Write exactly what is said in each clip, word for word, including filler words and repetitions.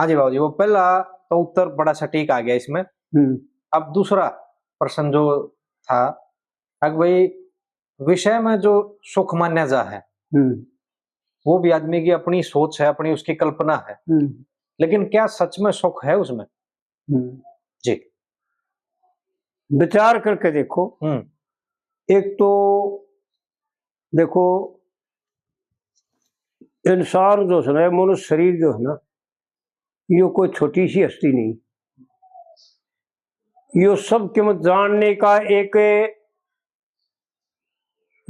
हाँ जी बाबू जी, वो पहला तो उत्तर बड़ा सटीक आ गया इसमें। हम्म। अब दूसरा प्रश्न जो था, अक भाई, विषय में जो सुख मान्या जा है, हम्म। वो भी आदमी की अपनी सोच है, अपनी उसकी कल्पना है, हम्म। लेकिन क्या सच में सुख है उसमें? हम्म। जी। विचार करके देखो। हम्म। एक तो देखो, इंसान जो है ना, मनुष्य शरीर जो है ना, यो कोई छोटी सी हस्ती नहीं, यो सब कीमत जानने का एक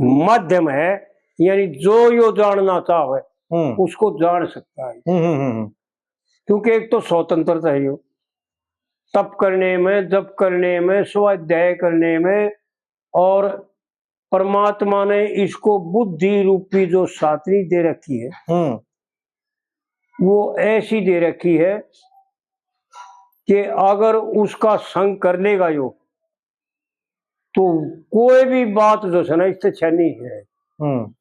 माध्यम है, यानी जो यो जानना चाहे, हम्म। उसको जान सकता है। हम्म, हम्म, हम्म, हम्म। क्योंकि एक तो स्वतंत्रता है यो, तप करने में, जप करने में, स्वाध्याय करने में, और परमात्मा ने इसको बुद्धि रूपी जो सातनी दे रखी है, हम्म। वो ऐसी दे रखी है कि अगर उसका संग कर लेगा यो, तो कोई भी बात जो है ना, इससे छीनी है। हम्म।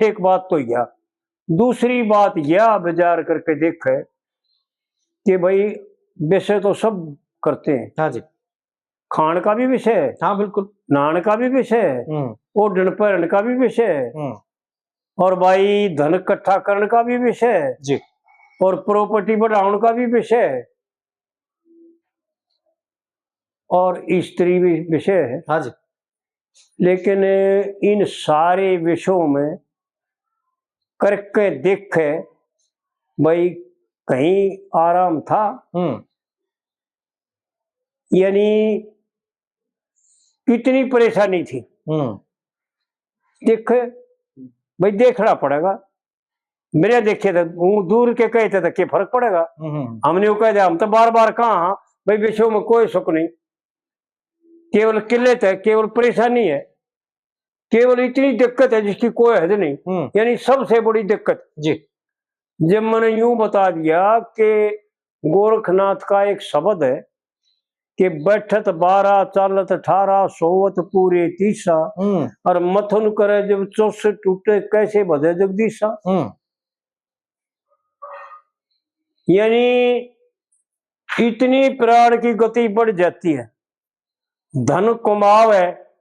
एक बात तो यह, दूसरी बात यह विचार करके देखे कि भाई, विषय तो सब करते हैं। हाँ जी। खाण का भी विषय है, हाँ, बिल्कुल। नहाण का भी विषय है, हम्म। ओढ़ण पहरण का भी विषय है, हम्म। और भाई, धन इकट्ठा करण का भी विषय है, जी। और प्रॉपर्टी बढ़ाउण का भी विषय है, और स्त्री भी विषय है। हाँ जी। लेकिन इन सारे विषयों में करके देखे भाई, कहीं आराम था? हम्म। यानी कितनी परेशानी थी। हम्म। देखे भाई, देखना पड़ेगा। मेरे देखे तो, वो दूर के कहे थे तो क्या फर्क पड़ेगा? हम्म। हमने वो कह दिया, हम तो बार बार कहा भाई, विषयों में कोई सुख नहीं, केवल किल्लत है, केवल परेशानी है, केवल इतनी दिक्कत है जिसकी कोई हद नहीं, हम्म। यानी सबसे बड़ी दिक्कत। जी। जब मैंने यूं बता दिया कि गोरखनाथ का एक शब्द है कि बैठत बारह, चालत अठारह, सोवत पूरे तीसा, हम्म। और मथुन करे जब चौसठ टूटे, कैसे भजे जगदीसा। हम्म। यानी इतनी प्राण की गति बढ़ जाती है, धन कमाव है,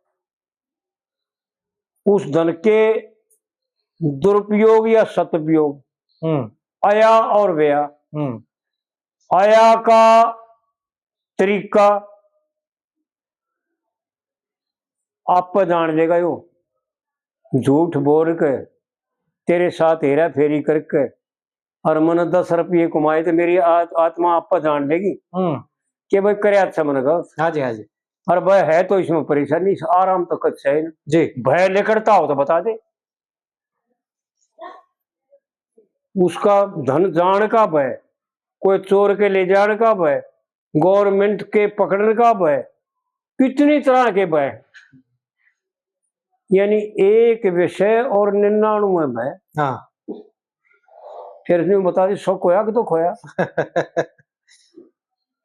उस धन के दुरुपयोग या सदुपयोग, हम्म। आया और व्यय। हम्म। आया का तरीका आप पे जान लेगा यो। झूठ बोल के, तेरे साथ हेरा फेरी करके, और मैंने दस रुपये कमाए तो मेरी आ-, आत्मा आप पे जान लेगी। हम्म। कि भाई, करे अच्छा मैंने कहा। हाँ जी, हाँ जी। और भाई, है तो इसमें परेशानी, आराम तो कच्चा है ना। जी। भय लिकड़ता हो तो बता दे। उसका धन जाण का भय, कोई चोर के ले जाण का भय, गवर्नमेंट के पकड़न का भय, कितनी तरह के भय। यानी एक विषय और निन्यानवे भय। हाँ। फिर इसने बता दी, सुख होया कि दुख होया।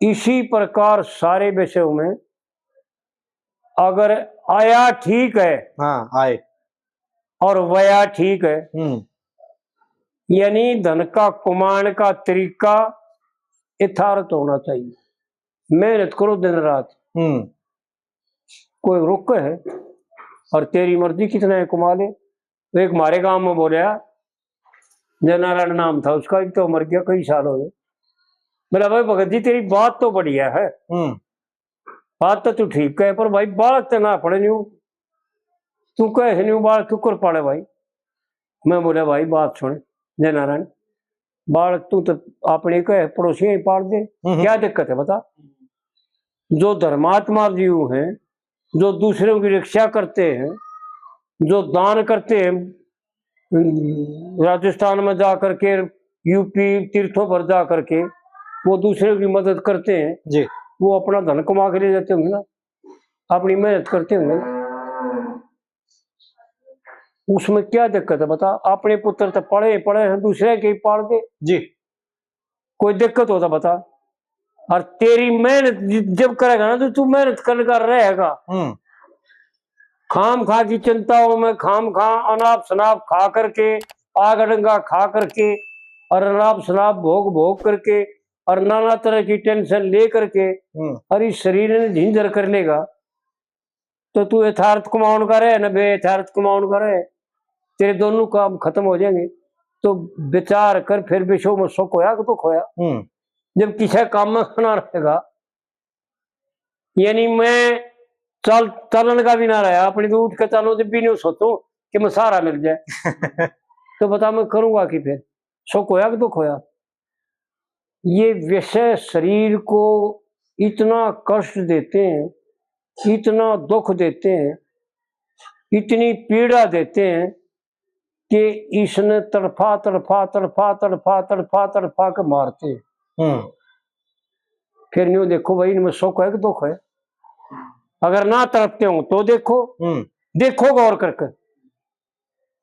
इसी प्रकार सारे विषयों में अगर आया ठीक है, हाँ, आए। और वया ठीक है, हम्म। यानी धन का कमाण का तरीका यथार्थ होना चाहिए। मेहनत करो दिन रात, हम्म। कोई रोक है? और तेरी मर्जी, कितना है कमा ले। तो एक हमारे गांव में बोलिया, जयनारायण नाम था उसका, एक तो मर गया, कई साल हो गए। बोला, भाई भगत जी, तेरी बात तो बढ़िया है, हम्म। बात तो तू ठीक कहे, पर भाई, बालक तो ना पड़े न्यू, तू कहे न्यू, बालक क्यों कर पाले भाई? मैं बोला, भाई, बात सुन जयनारायण, बालक तू तो अपने कहे पड़ोसियां ही पाल दे, हम्म। क्या दिक्कत है बता? जो धर्मात्मा जीव हैं, जो दूसरों की रक्षा करते हैं, जो दान करते हैं, राजस्थान में जा करके, यूपी तीर्थों पर जा करके वो दूसरों की मदद करते हैं, जी। वो अपना धन कमा के ले जाते होंगे ना, अपनी मेहनत करते होंगे ना। उसमें क्या दिक्कत है बता? अपने पुत्र तो पड़े पड़े हैं, दूसरे के ही पाल दे। जी। कोई दिक्कत हो तो बता। और तेरी मेहनत जि-, जब करेगा ना, तो तू मेहनत करने का रहेगा। हम्म। खाम खा की चिंताओं में, खाम खा अनाप शनाप खा करके, आग अड़ंगा खा करके, और अनाप शनाप भोग भोग करके और नाना तरह की टेंशन ले करके हम्म। और इस शरीर ने झिंझर कर लेगा, तो तू यथार्थ कमाउण का रहे ना बेयथार्थ कमाउण का रहे, तेरे दोनों काम खत्म हो जाएंगे। तो विचार कर, फिर विषयों में सुख होया कि दुख होया? हम्म। जब किसी काम में ना रहेगा, यानी मैं चल, चलन का भी ना रहा, अपनी तो उठ के चलो, जब भी नहीं सोचो कि मैं सहारा मिल जाए। तो बता, मैं करूंगा कि फिर सुख होया कि दुख होया? ये विषय शरीर को इतना कष्ट देते हैं, इतना दुख देते हैं, इतनी पीड़ा देते हैं कि इसने तड़फा, तड़फा, तड़फा, तड़फा, तड़फा, तड़फा के मारते हैं। हम्म। फिर न्यू देखो भाई, इनमें सुख है कि दुख है? अगर ना तड़पते हो तो देखो, हम्म। देखो गौर करके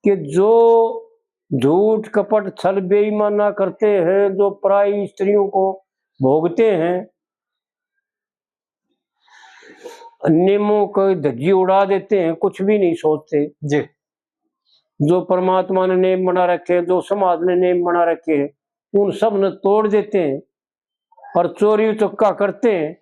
कि जो झूठ, कपट, छल, बेईमाना करते हैं, जो पराई स्त्रियों को भोगते हैं, नियमों को धज्जी उड़ा देते हैं, कुछ भी नहीं सोचते। जी। जो परमात्मा ने नियम बना रखे हैं, जो समाज ने नियम बना रखे हैं, उन सब ने तोड़ देते हैं और चोरी चक्का करते हैं।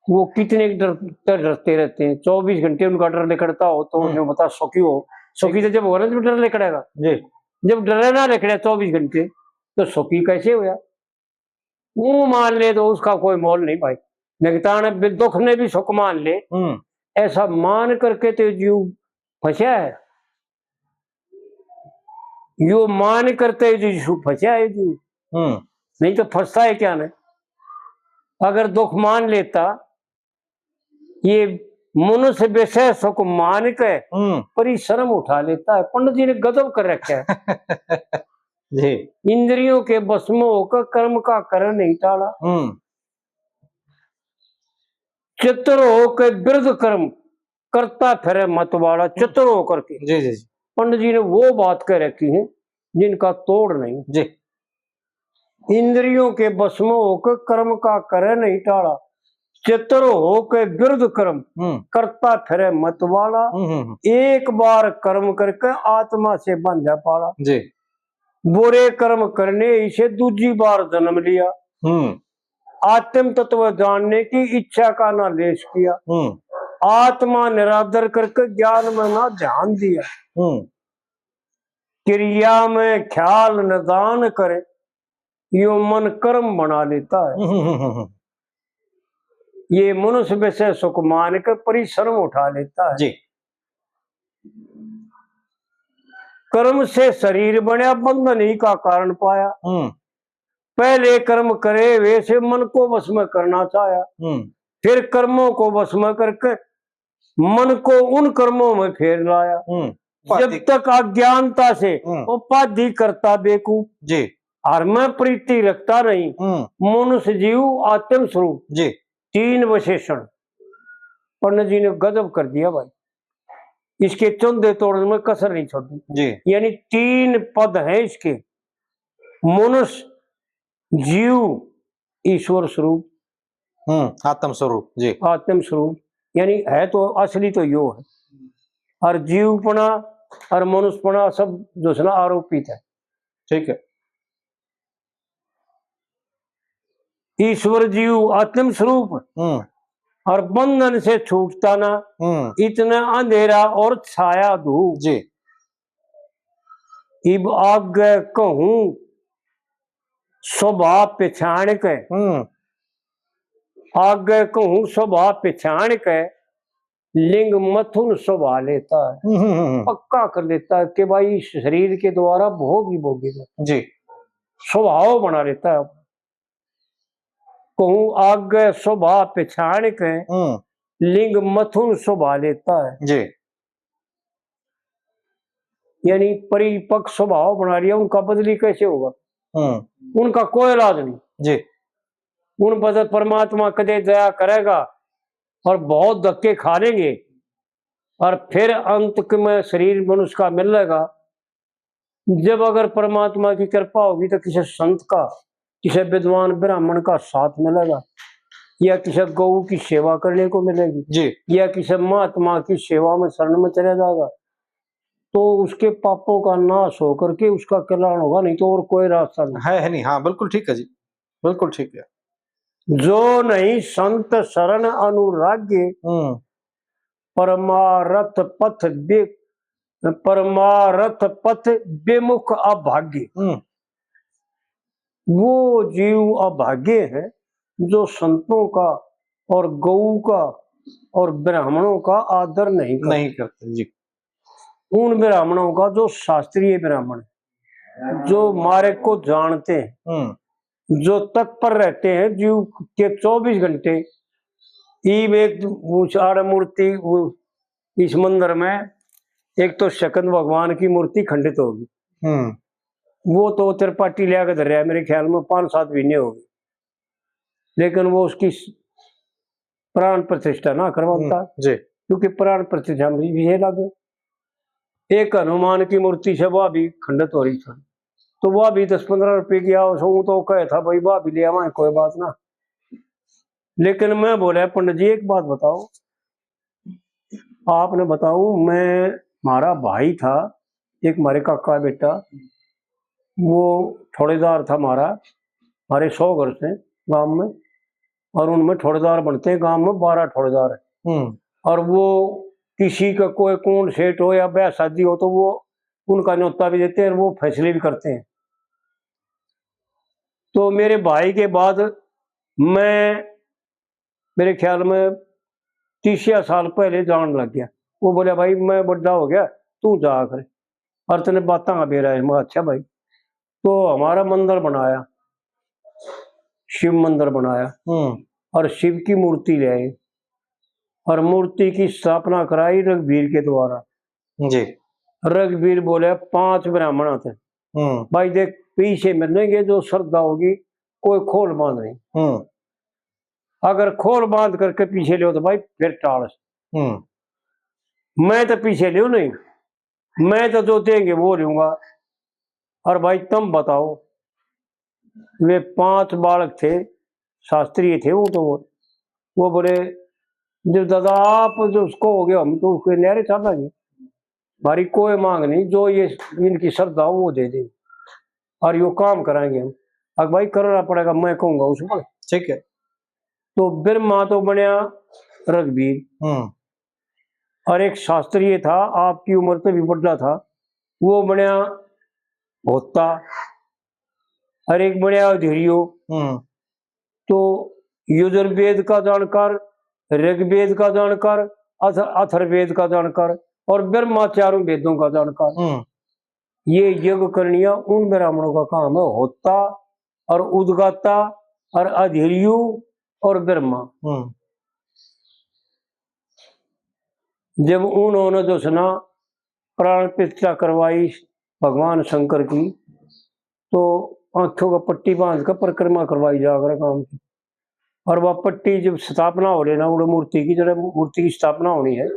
वो कितने डर, डरते रहते हैं, चौबीस घंटे उनका डर लिकड़ता हो तो हम्म। उन्हें बता, सुखी हो, सुखी तो जब हो ना, जब डर लिकड़ेगा। जी। जब डर ना लिकड़े चौबीस घंटे, तो सुखी कैसे होया? वो मान ले तो उसका कोई मोल नहीं भाई। निगतान दुख ने भी सुख मान ले, हम्म। ऐसा मान करके तो जीव फंसा है। यो मान करते जो यीशु फंसा है जीव, हम्म। नहीं तो फंसता है क्या ने? अगर दुख मान लेता, ये मनुष्य विषय सुख मान के हम्म। परिश्रम उठा लेता है। पंडित जी ने गजब कर रखा है। जी। इंद्रियों के बस में होकर कर्म का करण नहीं टाला। हम्म। चित्र होकर विरुद्ध कर्म करता फिरे मतवाला, चित्र होकर के। जी, जी, जी। पंडित जी ने वो बात कह रखी है जिनका तोड़ नहीं। जी। इंद्रियों के बस में होकर कर्म का करे नहीं टाला, चित्र होकर विरुद्ध कर्म हम्म। करता फिरे मतवाला। हम्म, हम्म, हम्म। एक बार कर्म करके आत्मा से बांधा पाला। जी। बुरे कर्म करने ही से दूजी बार जन्म लिया। हम्म। आत्म तत्व जानने की इच्छा का ना लेश किया। हम्म। आत्मा निरादर करके ज्ञान में ना ध्यान दिया। हम्म। क्रिया में ख्याल निदान करे, यो मन कर्म बना लेता है। हम्म, हम्म, हम्म, हम्म। ये मनुष्य विषय सुख मान के परिश्रम उठा लेता है। जी। कर्म से शरीर बनया, बंधन ही का कारण पाया। हम्म। पहले कर्म करे हुए से मन को वश में करना चाहा, हम्म। फिर कर्मों को वश में करके मन को उन कर्मों में फेर लाया। हम्म। जब उपाधि। तक अज्ञानता से हम्म। उपाधि करता बेकूफ, जी। हर में प्रीति रखता नहीं, हम्म। मनुष्य जीव आत्म स्वरूप। जी। तीन विशेषण। पंडित जी ने गजब कर दिया भाई, इसके चंदे तोड़ने में कसर नहीं छोड़ी। जी। यानी तीन पद हैं इसके, मनुष्य, जीव, ईश्वर स्वरूप। हम्म, आत्म स्वरूप। जी। आत्म स्वरूप, यानी है तो असली तो यो है। और जीवपना और मनुष्यपना सब जो है ना, आरोपित है। ठीक है। ईश्वर जीव आत्म स्वरूप हम्म। और बंधन से छूटता ना, हम्म। इतना अंधेरा और छाया धूप। जी। इब आगे कहूँ स्वभाव पहचान के, हम्म। आगे कहूँ स्वभाव पहचान के, लिंग मथुन स्वभाव लेता है। हम्म, हम्म, हम्म। पक्का कर लेता है कि भाई, इस शरीर के द्वारा भोग ही भोगेगा। जी। स्वभाव बना लेता है। कहूँ आगे स्वभाव पहचान के, हम्म। लिंग मथुन स्वभाव लेता है। जी। यानी परिपक्व स्वभाव बना लिया, उनका बदली कैसे होगा? हम्म। उनका कोई इलाज नहीं। जी। उन पर परमात्मा कदे दया करेगा और बहुत धक्के खा लेंगे और फिर अंत में शरीर मनुष्य का मिलेगा। जब अगर परमात्मा की कृपा होगी तो किसी संत का, किसी विद्वान ब्राह्मण का साथ मिलेगा, या किसी गौ की सेवा करने को मिलेगी, जी। या किसी महात्मा की सेवा में, शरण में चला जाएगा। तो उसके पापों का नाश होकर के उसका कल्याण होगा, नहीं तो और कोई रास्ता नहीं। है, है नहीं। हाँ, बिल्कुल ठीक है जी, बिल्कुल ठीक है। जो नहीं संत शरण अनुराग्य, हम्म। परमारथ पथ बे-, परमारथ पथ बेमुख अभाग्य। हम्म। वो जीव अभाग्य है जो संतों का और गऊ का और ब्राह्मणों का आदर नहीं करते। नहीं करते जी। उन ब्राह्मणों का जो शास्त्रीय ब्राह्मण, जो मार्ग को जानते हैं, हम्म। जो तत्पर रहते हैं, जीव के चौबीस घंटे। ईब एक उस आड़ मूर्ति, वो इस मंदिर में एक तो शकंद भगवान की मूर्ति खंडित होगी। हम्म। वो तो त्रिपाठी लिया के धर रहा है, मेरे ख्याल में पाँच सात महीने हो गए, लेकिन वो उसकी स-, प्राण प्रतिष्ठा ना करवाता, हम्म, जी। क्योंकि प्राण प्रतिष्ठा में भी ये लगे। एक हनुमान की मूर्ति से वह भी खंडित हो रही थी, तो वह भी दस पन्द्रह रुपए की आओ सो, तो कहे था, "भाई, वह भी ले आवा, कोई बात ना।" लेकिन मैं बोला, "पंडित जी, एक बात बताओ, आपने बताओ, मैं, हमारा भाई था, एक हमारे काका बेटा, वो ठौड़ेदार था हमारा, हमारे सौ घर से गांव में, और उनमें ठौड़ेदार बनते हैं, गांव में बारह ठौड़ेदार है। हम्म। और वो किसी का कोई कौन सेठ हो या ब्याह शादी हो, तो वो उनका न्योता भी देते हैं और वो फैसले भी करते हैं।" तो मेरे भाई के बाद मैं, मेरे ख्याल में, तीस साल पहले जान लग गया। वो बोला, "भाई, मैं बड़ा हो गया, तू जा कर, और तने बातां का बेरा है।" मैं, "अच्छा भाई।" तो हमारा मंदिर बनाया, शिव मंदिर बनाया, हम्म। और शिव की मूर्ति ले आए, और मूर्ति की स्थापना कराई रघुवीर के द्वारा। जी। रघुवीर बोले, "पांच ब्राह्मण आते, हम्म। भाई देख, पीछे मिलेंगे, जो श्रद्धा होगी, कोई खोल बांध नहीं। हम्म। अगर खोल बांध करके पीछे लियो तो भाई फिर टाल। हम्म। मैं तो पीछे लियो नहीं, मैं तो जो देंगे वो लूंगा। और भाई तुम बताओ।" वे पांच बालक थे, शास्त्रीय थे वो तो। वो बोले, "जब दादा आप जो उसको हो गए, हम तो उसके न्यारे चाहता नहीं, हमारी कोई मांग नहीं, जो ये इनकी श्रद्धा हो वो दे दे, और यो काम कराएंगे हम।" अब भाई करना पड़ेगा, मैं कहूंगा उस पर। ठीक है। तो ब्रह्मा तो बनया रघुवीर, हम्म। और एक शास्त्रीय था, आपकी उम्र से भी बड़ा था, वो बनया होता, और एक बनया अधीरियो। हम्म। तो यजुर्वेद का जानकार, ऋग्वेद का जानकार, अथ-, अथर्ववेद का जानकार और ब्रह्मा चारों वेदों का जानकार। हम्म। ये यज्ञ करनिया उन ब्राह्मणों का काम है, होता और उद्गाता और अधीरियो और ब्रह्मा। हम्म। जब उन्होंने जो सुना, प्राण प्रतिष्ठा करवाई भगवान शंकर की, तो आंखों का पट्टी बांध कर परिक्रमा करवाई जाकर काम की। और वह पट्टी जब स्थापना हो लेना, उड़े मूर्ति की, जब मूर्ति की स्थापना होनी है,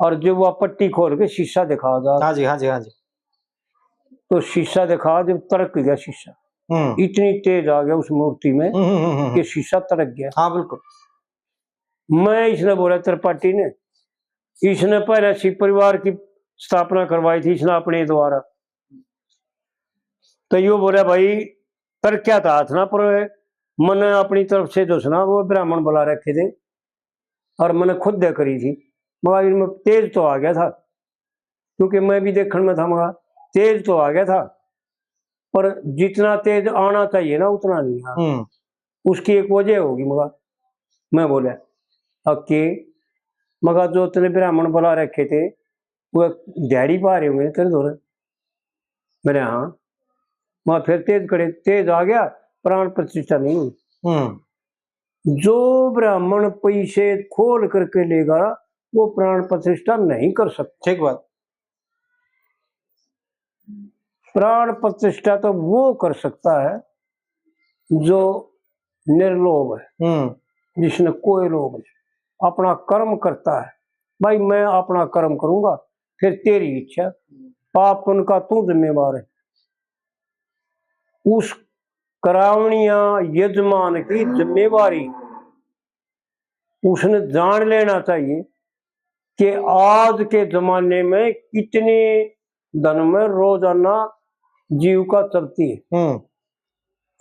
और जब वह पट्टी खोल के शीशा दिखा जा, हाँ जी, हाँ जी, हाँ जी। तो शीशा दिखा, जब तड़क गया शीशा, हम्म। इतनी तेज आ गया उस मूर्ति में हम्म, हम्म, हम्म, हम्म। कि शीशा तड़क गया। हाँ, बिल्कुल। मैं, इसने बोला त्रिपाठी ने, इसने पहले शिव परिवार की स्थापना करवाई थी इसने अपने द्वारा। तो यो बोला, "भाई, तर क्या था हाथ ना पर, मैंने अपनी तरफ से जो सुना वो ब्राह्मण बुला रखे थे और मैंने खुद दे करी थी, मगर इनमें तेज तो आ गया था, क्योंकि मैं भी देखण में था, मगर तेज तो आ गया था, पर जितना तेज आना चाहिए ना उतना नहीं आया।" हम्म। उसकी एक वजह होगी। मगर मैं बोला, "अके, मगर जो तने ब्राह्मण बुला रखे थे, वो दिहाड़ी पा रहे होंगे तेरे धोरे?" मैंने, "हाँ।" मैं फिर तेज करे, तेज आ गया, प्राण प्रतिष्ठा नहीं हुई। हम्म। जो ब्राह्मण पैसे खोल करके लेगा, वो प्राण प्रतिष्ठा नहीं कर सकता। ठीक बात। प्राण प्रतिष्ठा तो वो कर सकता है जो निर्लोभ है, हम्म। जिसने कोई लोभ नहीं, अपना कर्म करता है। भाई, मैं अपना कर्म करूंगा, फिर तेरी इच्छा, पाप पुण्य का तू जिम्मेवार है। उस करावणिया यजमान की जिम्मेवारी उसने जान लेना चाहिए कि आज के जमाने में कितने धन में रोजाना जीविका चलती है। हम्म।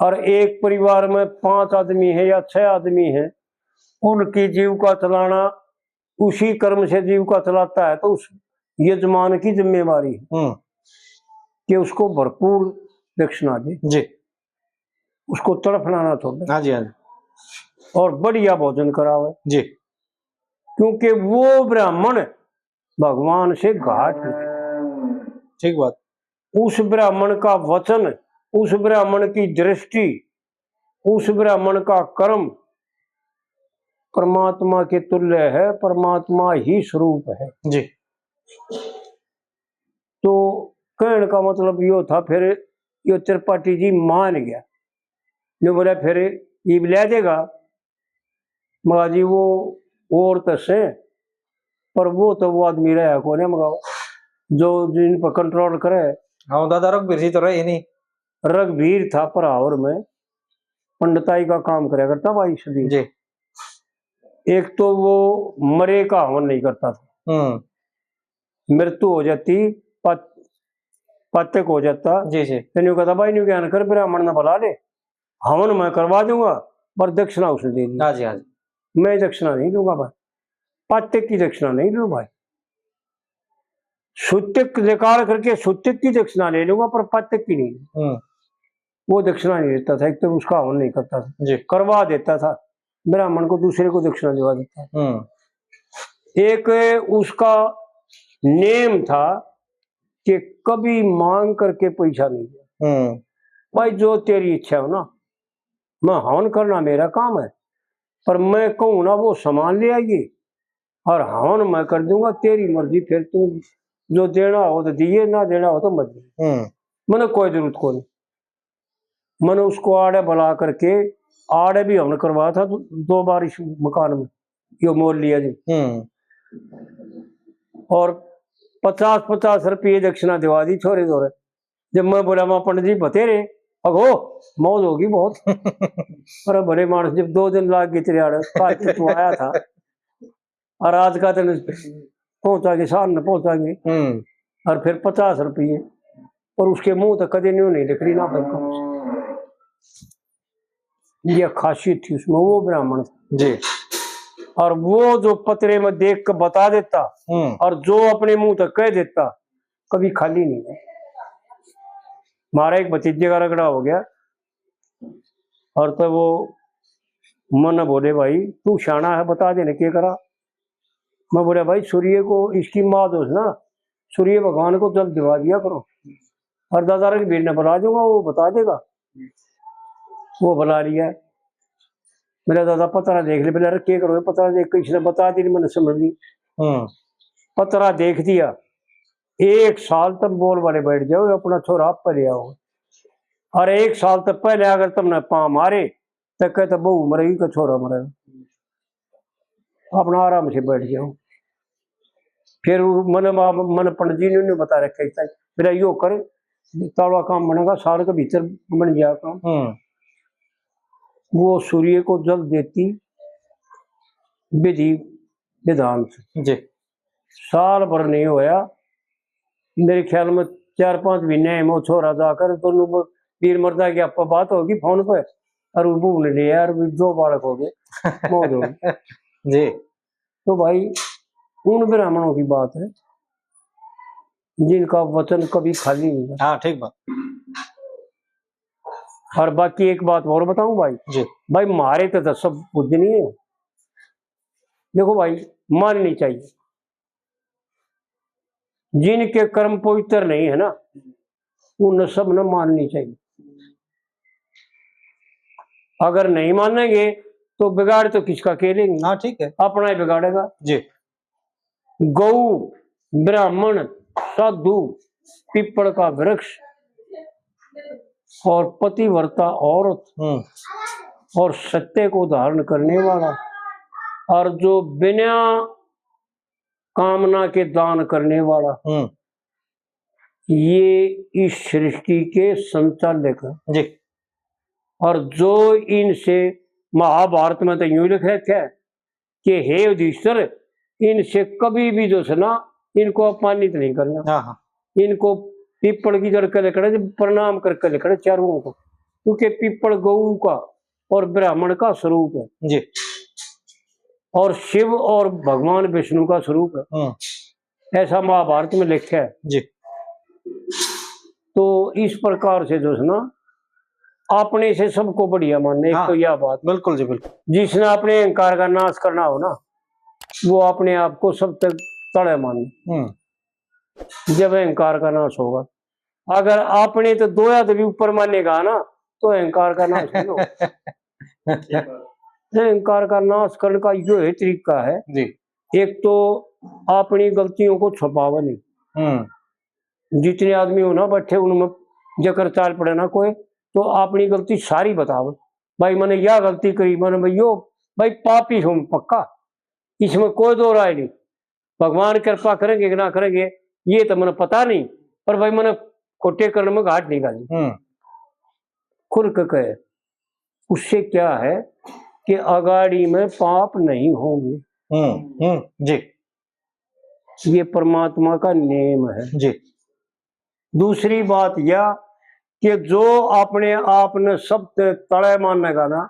और एक परिवार में पांच आदमी है या छह आदमी है, उनकी जीविका चलाना, उसी कर्म से जीविका चलाता है, तो उस यजमान की जिम्मेवारी है हम्म। कि उसको भरपूर दक्षिणा दे, जी। उसको तड़फना ना छोड़े। हाँ जी, हाँ जी। और बढ़िया भोजन करावे। जी। क्योंकि वो ब्राह्मण भगवान से घाट है। ठीक बात। उस ब्राह्मण का वचन, उस ब्राह्मण की दृष्टि, उस ब्राह्मण का कर्म परमात्मा के तुल्य है, परमात्मा ही स्वरूप है। जी। तो कहने का मतलब यो था, फिर यो त्रिपाठी जी मान गया। न्यू बोला, फिर ईब ले देगा। मगा जी, वो और तो से, पर वो तो वो आदमी रहा कोने मगा, जो जिन पर कंट्रोल करे। हाँ, दादा रघुबीर जी तो रहे ही नहीं। रघुबीर था परावर में, पंडिताई का काम करया करता भाई सदी। जी। एक तो वो मरे का हवन नहीं करता था। हम्म। मृत्यु हो जाती, पात-, पातक हो जाता। जी, जी। तो न्यू कहता, भाई न्यू ज्ञान कर, ब्राह्मण ने बुला ले, हवन मैं करवा दूंगा, पर दक्षिणा उसने दे दी। हाँ जी, हाँ जी। मैं दक्षिणा नहीं दूंगा भाई, पातक की दक्षिणा नहीं दूं भाई। सूतक निकाल करके सूतक की दक्षिणा ले लूंगा, पर पातक की नहीं। हम्म। वो दक्षिणा नहीं देता था, एक तो उसका हवन नहीं करता था, जी। करवा देता था, ब्राह्मण को दूसरे को दक्षिणा दिवा देता था। हम्म। एक उसका नेम था कि कभी मांग करके पैसा नहीं दिया। हम्म। भाई, जो तेरी इच्छा हो ना, मैं हवन करना मेरा काम है, पर मैं कहूँ ना, वो सामान ले आइए और हवन मैं कर दूंगा, तेरी मर्जी, फिर तू जो देना हो तो दिए, ना देना हो तो मत दिए। हम्म। मैंने कोई जरूरत को नहीं। मैंने उसको आड़े बुला करके, आड़े भी हमने करवाया था दो, दो बार इस मकान में, यो मोल लिया जी। हम्म। और पचास पचास रुपये दक्षिणा दिवा दी छोरे धोरे। जब मैं बोला, "माँ पंडित जी बतेरे, अगो मौज होगी बहुत।" अरे भले मानस, जब दो दिन लाग गए तेरे आड़े, काल तो तू आया था, और आज का दिन पहुंचांगे, शाम ने पहुंचांगे। हम्म। और फिर पचास रुपये, और उसके मुंह तक कदे न्यू नहीं लिख रही ना भाई। ये खासियत थी उसमें, वो ब्राह्मण था। जी। और वो जो पतरे में देख के बता देता हम्म। और जो अपने मुंह तक कह देता, कभी खाली नहीं है। हमारा एक भतीजे का रगड़ा हो गया, और तो वो मन्ने बोले, "भाई तू सियाना है, बता दे ना के करा।" मैं बोला, "भाई सूर्य को, इसकी माँ दोष ना, सूर्य भगवान को जल दिवा दिया करो, और दादा रघुबीर ने बुला दूंगा, वो बता देगा।" वो बुला लिया। मेरा दादा पतरा देख ले, बोला, "अरे के करो?" पतरा देख के इसने बता दी, मैंने समझ ली। हम्म। पतरा देख दिया, एक साल तक बोल वाले बैठ जाओ, अपना छोरा आप पे ले आओ, और एक साल तक पहले अगर तुमने पां मारे तो कहते बहू मरेगी, का छोरा मरेगा, अपना आराम से बैठ जाओ। फिर वो मन, मन पंडित जी ने उन्हें बता रखे था, मेरा यो कर, ताला काम बनेगा, साल के भीतर बन गया काम। हम्म। वो सूर्य को जल देती विधि विधान से। जी। साल भर नहीं होया, मेरे ख्याल में चार पांच महीने में वो छोरा जाकर दोनों ब-, वीर मर्दा की आपा बात होगी फोन पे, और वो बहू ने लिया, और भी दो बालक हो गए, मौज हो गई। जी। तो भाई, उन ब्राह्मणों की बात है जिनका वचन कभी खाली नहीं जाता। हाँ, ठीक बात। और बाकी एक बात और बताऊं भाई। जी। भाई, मारे तो सब कुछ नहीं है। देखो भाई, माननी चाहिए, जिनके कर्म पवित्र नहीं है ना, उन सब ने माननी चाहिए। अगर नहीं मानेंगे तो बिगाड़ तो किसका, के लेंगे? हाँ, ठीक है। अपना ही बिगाड़ेगा। जी। गौ, ब्राह्मण, साधु, पीपल का वृक्ष और पतिव्रता औरत हम्म। और सत्य को धारण करने वाला और जो बिना कामना के दान करने वाला, हम्म। ये इस सृष्टि के संचालक हैं। जी। और जो इनसे, महाभारत में तो यूं लिख रखे है कि हे युधिष्ठिर, इनसे कभी भी जो है ना, इनको अपमानित नहीं करना। हाँ, हाँ। इनको पीपल की जड़ के लिखड़े, जब प्रणाम करके लिखड़े चारों को, क्योंकि पीपल गऊ का और ब्राह्मण का स्वरूप है। जी। और शिव और भगवान विष्णु का स्वरूप है। हम्म। ऐसा महाभारत में लिखा है। जी। तो इस प्रकार से जो है ना, अपने से सबको बढ़िया माने, एक हाँ, तो यह बात। बिल्कुल जी, बिल्कुल। जिसने अपने अहंकार का नाश करना हो ना, वो अपने आप को सब तक तले माने। हम्म। जब अहंकार का नाश होगा, अगर आपने तो दोया तो भी ऊपर मानेगा ना, तो अहंकार का नाश नहीं होगा। अहंकार का नाश करने का यो ही तरीका है। जी। एक तो अपनी गलतियों को छुपावे नहीं। हम्म। जितने आदमी हो ना बैठे, उनमें जकर चाल पड़े ना कोई, तो अपनी गलती सारी बतावे। भाई, मैंने यह गलती करी, मैंने भाई यो, भाई, पापी हूँ पक्का, इसमें कोई दो राय नहीं। भगवान कृपा करेंगे कि ना करेंगे, ये तो मैंने पता नहीं, पर भाई, मैंने खोटे कर्म में घाट नहीं डाली। हम्म। खुल के कहे, उससे क्या है कि अगाड़ी में पाप नहीं होंगे। हम्म, हम्म, जी। ये परमात्मा का नियम है। जी। दूसरी बात यह कि जो अपने आप ने सबसे तले मानेगा ना,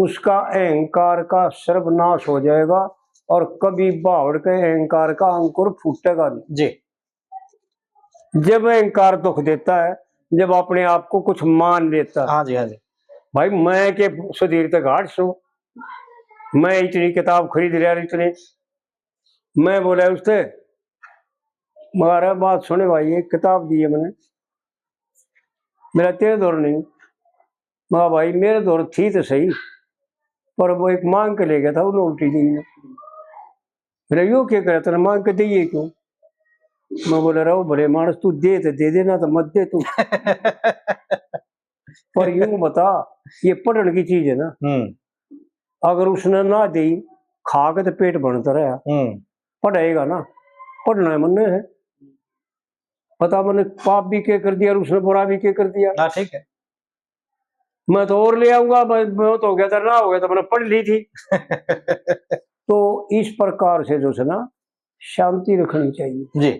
उसका अहंकार का सर्वनाश हो जाएगा और कभी भावड़ के अहंकार का अंकुर फूटेगा नहीं। जी। जब अहंकार दुख देता है, जब अपने आप को कुछ मान लेता है। हाँ जी, हाँ जी। भाई, मैं के सुधीर ते घाट सो, मैं इतनी किताब खरीद लिया, इतने, मैं बोला उससे, "मारा बात सुने भाई, एक किताब दी है मैंने, मेरा तेरे दौर नहीं।" मैं, "भाई, मेरे दौर थी तो सही, पर वो एक मांग के ले गया था, उन्हें उल्टी दी।" मेरा, "यो क्या करे, तने मांग के दइए क्यों?" मैं बोला, "रहो भले मानस, तू दे तो दे दे, ना तो मत दे तू।" पर यूं बता, ये पढ़ने की चीज है ना। हम्म। अगर उसने ना दी, खा के तो पेट भरता रहा, हम्म। पढ़ेगा ना, पढ़ना है मन्ने है। पता मैंने पाप भी के कर दिया और उसने बुरा भी के कर दिया। हाँ, ठीक है। मैं तो और ले आऊंगा, मैं, मैं तो हो गया था, ना हो गया तो मैंने पढ़ ली थी। तो इस प्रकार से जो है ना, शांति रखनी चाहिए। जी।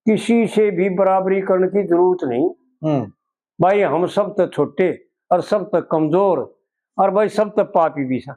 किसी से भी बराबरी करने की जरूरत नहीं। हम्म। भाई, हम सब तो छोटे और सब तो कमजोर और भाई, सब तो पापी भी सा।